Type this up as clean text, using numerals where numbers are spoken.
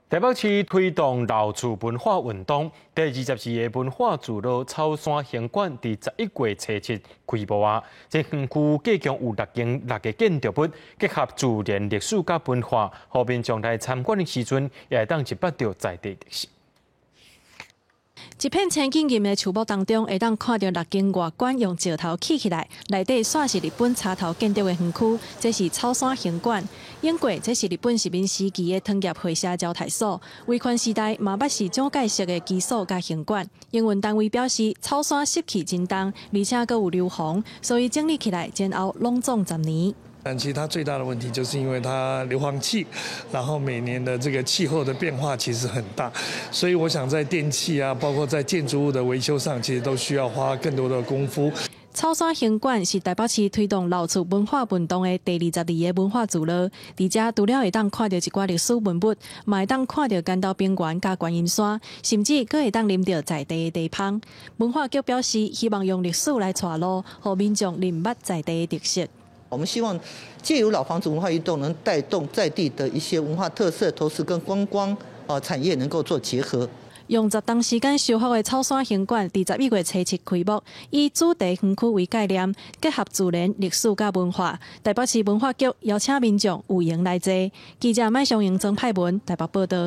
台北市推動老厝文化運動，第22個文化聚落草山行館佇11月初7開幕啊！這園區共有六間六个建築物，結合自然歷史佮文化，予民眾來參觀的時陣，也會當一筆著在地特色。一片青金金的樹木當中，會當看著六間外觀用石頭砌起來，內底煞是日本插頭建築的園區。這是草山行館。英國這是日本殖民時期的糖業會社招待所。威權時代嘛捌是蔣介石的居所佮行館。營運單位表示，草山濕氣真重，而且閣有硫磺，所以整理起來前後攏總10年。但其實它最大的問題就是因為它硫磺氣，然後每年的這個氣候的變化其實很大，所以我想在電器啊，包括在建築物的維修上，其實都需要花更多的功夫。草山行館是台北市推動老厝文化運動的第22個文化聚落，佇遮除了會當看著一寡歷史文物，嘛會當看著關渡平原佮觀音山，甚至閣會當啉著在地的茶芳。文化局表示，希望用歷史來帶路，予民眾認捌在地的特色。我們希望借由老房子文化運動，能帶動在地的一些文化特色，同時跟觀光啊產業能夠做結合。用10冬時間修復的草山行館，佇11月初7開幕，以主題園區為概念，結合自然、歷史佮文化。台北市文化局邀請民眾有閒來坐。記者麥尚瑩、曾派文台北報道。